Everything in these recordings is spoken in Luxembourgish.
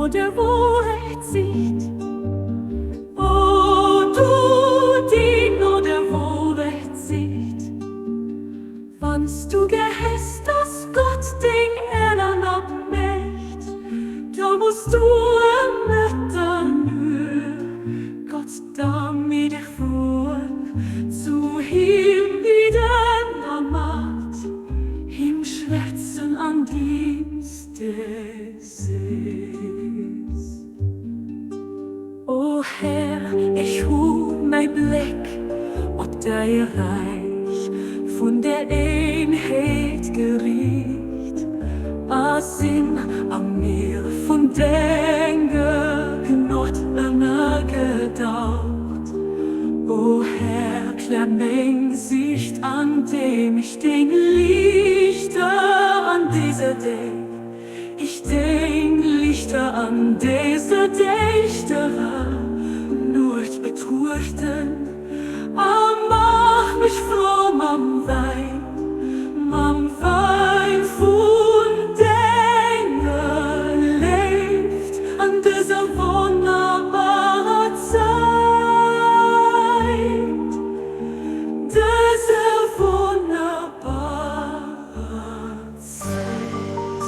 no der Wohrheit sicht. O du, die no der Wohrheit sicht, Wanns du gehest, dass Gott deng Ellern abmächt, Da musst du ermöttern nur Gott damit ich fuhren zu him wieder Amat, him schwätzen an Dienst des Sees. O Herr, ich hu mäi Bléck op däi Räich vun der Eenheet geriicht, a sinn am Mier vun denger Gnod ënnergedaucht. O Herr, klär meng Siicht, andeem ich deng Liichter an deser Déif Ich deng Lichter an deser däischterer Nuecht betruechten, a maach mech frou mam Wäin, mam Wäin vun denger Léift an dëser wonnerbarer Zäit, dëser wonnerbarer Zäit.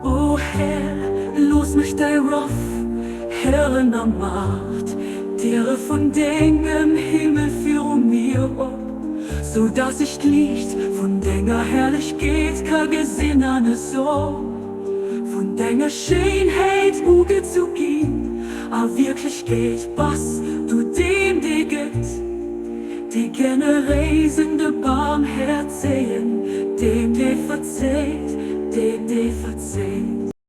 O Här, looss mech däi Ruff héieren a maach d'Diere vun dengem Himmel viru mir op, sou dass ech d'Liicht vun denger Herrlechkeet ka gesinn an esou vun denger Schéinheet ugezu ginn. A Wierklechkeet bass du deen, dee gëtt. Dee generéisen de Barmhäerzegen, deen dee verzéit, deen dee verzéit.